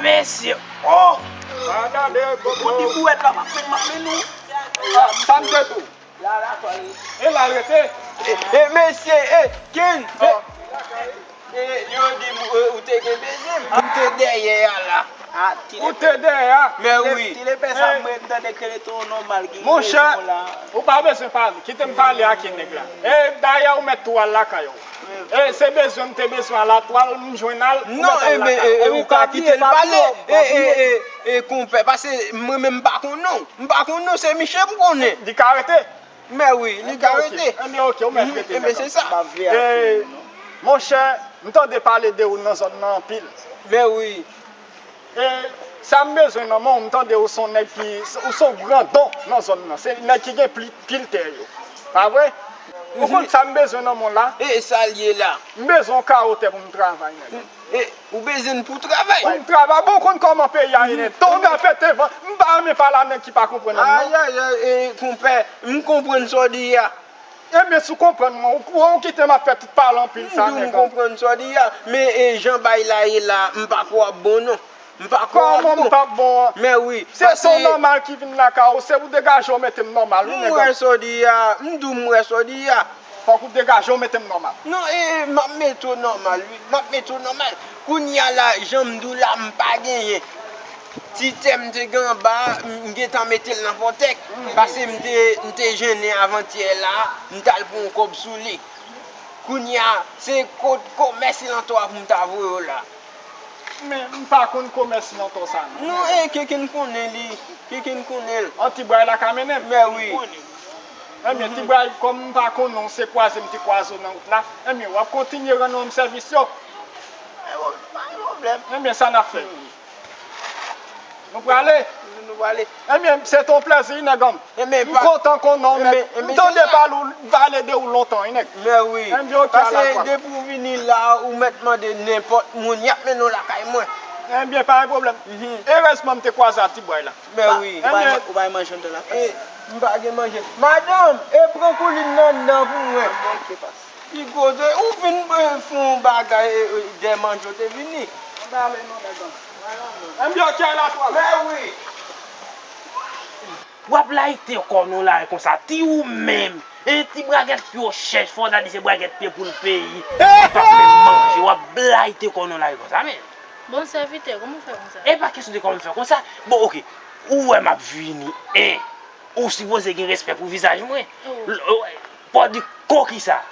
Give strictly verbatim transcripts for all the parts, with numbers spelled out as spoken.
Mesye, oh! Ou di bouwèt la pa fè mal men nou. Sa m te di w. E la l rete. E, e, mesye, e, Ken, e, e, yo di m, e, ou te gen bezwen m. M te dèyè a la. Ou te dèyè a? Mè wi. Ti lepè sa mwen m tande ke l te yon nòmal ki gen bezwen w la. Monchè, ou pa bezwen pale. Kite m pale ak nèg la. E dayè ou mèt tou al lakay ou. E se bezwen m te bezwen al atwal, m jwenn al, ou mèt al lakay ou. Non, e, e, ou ka kite l pale. E, e, e, e, konpè, paske mwen menm m pa konn non. M pa konn non, se Miche m konnen. Li ka rete? Mè wi, li ka rete. Enben, ok, ou mèt rete. Enben, se sa. E, monchè, m tande pale de ou nan zòn nan anpil. Mè wi. E sa m bezwen nan men w, m tande ou se yon nèg ki, ou se yon grandon nan zòn nan. Se nèg ki gen pil, pil tè yo. Pa vre? Ou konn sa m bezwen nan men w la? E sa l ye la? M bezwen yon kawo tè pou m travay, nèg. E ou bezwen l pou travay? Pou m travay? Bon, ou konn kòman peyi a ye, nèg. Tonbe pete van. M pa renmen pale a nèg ki pa konprann non. Ayayay, e, konpè, m konprann sa w di a. Ebyen, si w konprann mwen, ou, ou kite m ap fè tout pale anpil sa, nèg. M konprann sa w di a, men, e, jan bay la ye la, m pa kwè w ap bon non. M pa kwè w ap bon. Kòman m p ap bon an? Mè wi. Se, se yon nòmal ki vin lakay ou, se pou degaje w mete m nòmal, wi, nèg. M wè sa w di a, m di w m wè sa w di a. Fòk ou degaje w mete m nòmal. Non, e, e, m ap mete w nòmal, wi. M ap mete w nòmal. Kounye a la, jan m di w la, m pa genyen. Ti tè m te gen anba, m gentan mete l nan pòtèk. Paske m te, m te jennen avantyè la, m t al pran yon kòb sou li. Kounye a, se kot komès Lantò a pou m ta voye w la. Men, m pa konn komès Lantò sa non. Non, e, Kenken konnen li, Kenken konnen l. An ti bway la ka mennen m. Mè wi. Enben, ti bway, kòm m pa konnen w, se kwaze m te kwaze w nan wout la. Enben, w ap kontinye rann ou menm sèvis yo. Pa gen pwoblèm. Enben, sa n ap fè? Nou prale? Nou prale. Ebyen, se te yon plèzi, nèg an m. M kontan konnen w, nèg. M tande pale w, pale de ou lontan, wi, nèg. Mè wi. Ebyen, ok, ala twal. Paske depi w vini la, ou mèt mande nenpòt moun, y ap mennen w lakay mwen. Ebyen, pa gen pwoblèm. Erezman, m te kwaze a ti bway la. Mè wi. Ou bay manje anndan lakay. M pa gen manje. Madanm, e pran koulin nan anndan pou mwen. Ebyen, ok, pase. Piga w te, ou vin, e, fè yon bagay, e, e, dèyè manje w te vini. Anba ale non, nèg an. Anba ale non. Enben, ok, ala twal. Mè wi. W ap layite kò w nan lari konsa, ti ou menm. E ti bragèt pye w chèch, fò w ta di se bragèt pye poul peyi. Ou p ap menm manje, w ap layite kò w nan lari konsa, men. Bon, sèvitè, kòman w fè konsa? E pa kesyon de kòman m fè konsa. Bon, ok. Ou wè m ap vini, en. Ou sipoze gen respè pou vizaj mwen. Oh. L-, w-, pa w di ko kisa?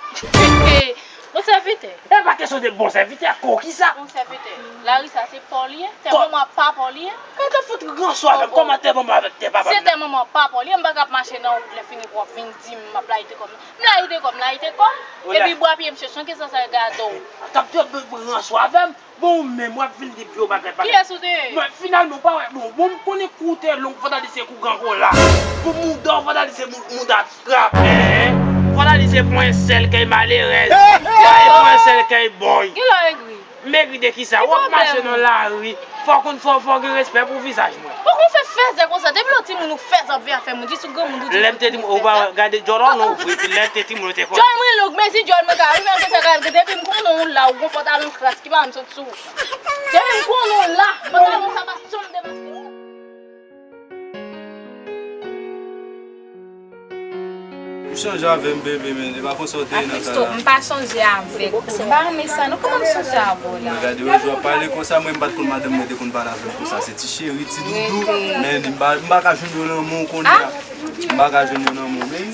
Bon sèvitè. E pa kesyon de bon sèvitè, ko kisa? Bon sèvitè. Lari sa se pa w li ye? Tè manman pa pa w li ye? Mwen te fout ranson avè m, kòman tè manman avèk tè papa m nan? Se tè manman pa pa w li ye, m pa ka ap mache nan wout lè fini pou w ap vin di m m ap layite kò m. M layite kò m, layite kò m. Epi bwa pye m chèch, nan ki sans sa gade w? T ap di w ap ranson avè m? Bon, ou menm, w ap vin di vye bagay, bagay. Kiyès ou te ye? Mwen, finalman, ou pa wè, bon, bon, m konnen kou w te long, fò ta di se kou Gran Kola. Pou mouda w, fò ta di se mou-, mouda trapè. Fò ta di se pwen sèl kèy malerèz. Kèy pwen sèl kèy bòy. Kilè w egri? M egri de kisa? W ap mache nan lari, fò w konn, fò, fò w gen respè pou vizaj mwen. Poko fè fèzè konsa. Depi lè w timoun ou fèzè ap vin afè moun, jis ou granmoun ou di fèzè. Lè m te timoun, ou pa gade djòl ou long vre, epi lè m te timoun ou te konn. Djòl mwen long, men si djòl mwen ka rive an kesè ka rive, depi m konnen w la, ou gon pantalon kras ki pa janm sot sou ou. Depi m konnen w la, pantalon sa pa janm demaske. Ou chanje avè m, bebe, men e pa konsa w te ye nan tan la. M pa chanje avèk ou. M pa renmen sa, non, kòman m chanje avè w la? Mwen gade, w ap pale konsa, mwen m pa t konn madanm mwen te konn pale avè m konsa. Se ti cheri, ti doudou, men m pa, m pa ka jwenn yo nan men w kounye a. M pa ka jwenn yo nan men w, men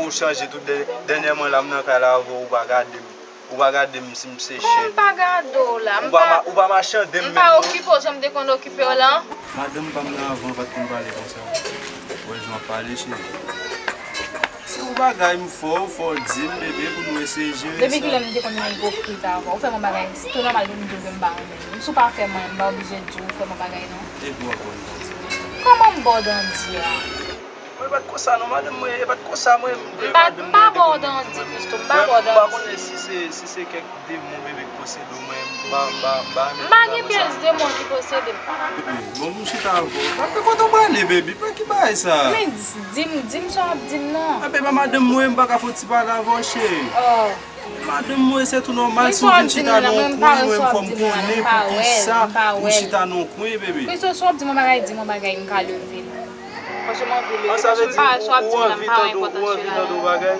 ou chanje tout dè-, dènyèman la, m nan kay la avè w, ou pa gade m. Ou pa gade m si m se chen. Bon, m pa gade w la. Ou pa ma-, ou pa machande m menm non. M pa okipe w jan m te konn okipe w lan. Madanm pa m nan avan pa t konn pale konsa. Ou wè jan w ap pale, cheri. Se yon bagay m fè w, fò w di m, bebe, pou nou eseye jere sa. Depi kilè m te konn vin ipokrit avan? Ou fè m yon bagay, se tou nòmal pou m di w ke m pa renmen w. Si w pa fè m anyen, m pa oblije di w ou fè m yon bagay non. Epi w ap ba w dandi konsa. Kòman m ba w dandi a? Mwen, e pa t konsa non, madanm mwen, e pa t konsa mwen. M pa, m pa ba w dandi, Christo, m pa ba w dandi. Mwen, m pa konnen si se, si se kèk demon bebe k posede w, mwen, m pa, m pa, m pa renmen bagay konsa. M pa gen pyès demon ki posede m. Bon, pou m chita avè w. Papi, kote w prale, baby? Pa ki bagay sa? Men, di m, di m sa w ap di m nan. Papi, e pa madanm mwen, m pa ka fè yon ti pale avè w, cheri. Oh. Madanm mwen, se tou nòmal si w vin chita nan yon kwen, mwen fò m konnen poukisa ou chita nan yon kwen, bebe. Kwen sa w ap di mwen bagay, di mwen bagay, m ka leve. Franchman, m vle leve. Sa vle di ou anvi tande, ou anvi tande yon bagay?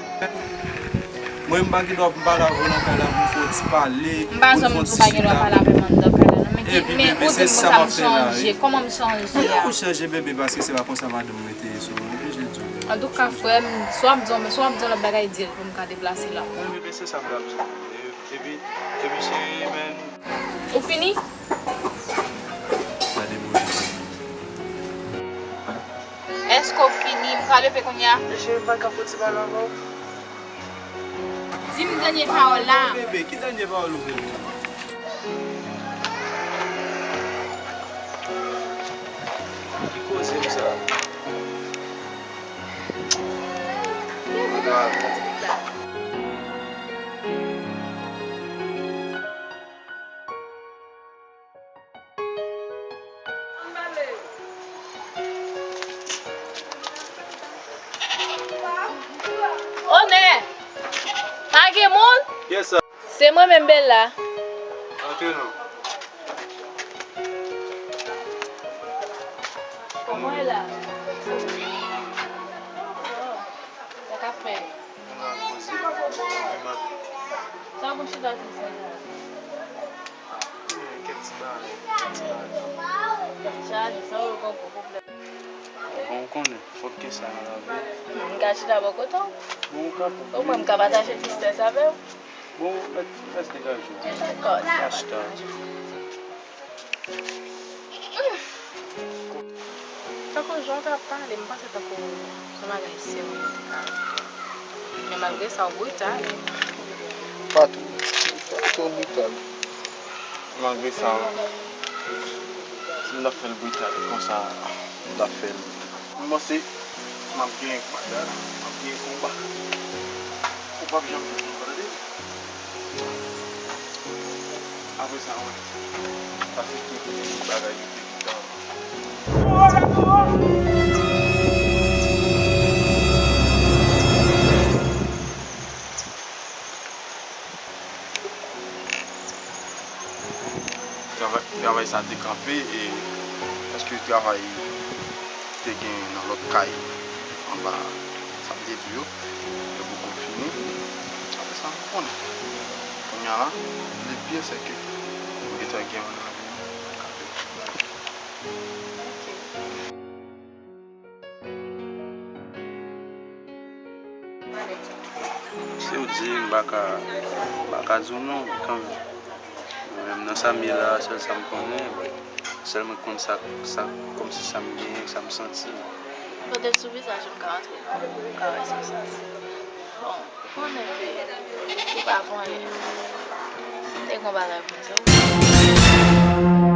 Mwen, m pa gen dwa pou m pale avè w nan kay la, pou m fè yon ti pale, pou m fè yon ti chita. M pa janm di w pa gen dwa pale avè m anndan kay la, non. Men, men ou di m konsa m chanje. Kòman m chanje a? Ou chanje, bebe, paske se pa konsa madanm mwen te ye sou mwen, oblije di w. Antouka, frè m, si w ap di yon, si w ap di yon lòt bagay, di l pou m ka deplase la. Wi, bebe, se sa m t ap di w. E, epi, epi, cheri, men. Ou fini? Gade bouch. Èske w fini? M ka leve kounye a? Men cheri, m pa ka fè ti pale avè w. Di m dènye pawòl la. Bebe, ki dènye pawòl ou vle di? Ki koze m sa? Onè! Pa gen moun? Yes, sir. Se mwen menm, Bella. Antre non. Kòman w ye la? Sa k ap fèt? Mwen ap poze. Sa w konn chita sou sèn la? Kèk ti bagay, kèk ti bagay. Chaje, sa yo gon gwo pwoblèm. Bon, ou konnen, fòk gen sa nan lavi. M ka chita bò kote w. Bon, ou ka tou. Omwen, m ka pataje tristès avè w. Bon, mèt, mèt degaje w. Dakò. Mèt chita. Tankou jan w t ap pale, m panse tankou se yon bagay serye w te ka di. Men malgre sa, w brital. Pa twò, pa twò brital. Malgre sa, si m ta fè l brital konsa, m ta fè l. M panse m ap gen batay, m ap gen konba. Ou p ap janm jwenn konba, tande? Apre sa, wè. Sa se tout bagay ki te gentan. Travay, travay sa te kanpe, e èske travay te gen nan lòt kay anba sa m te di w yo, yo poko fini. Apre sa, m konnen. Kounye a la, le pire, c'est que m gentan gen yon nan men m k ap fè travay. Si w di, m pa ka, m pa ka di w non, kanmenm. Mwen menm nan sa m ye la, sèl sa m konnen, sèl mwen k konn sa, sa, kòmsi sa m genyen, sa m santi. Kote sou vizaj ou m ka antre, m ka wè sa w santi. Bon, ou konnen ke ou pa pou anyen. M te gon bagay pou m di w.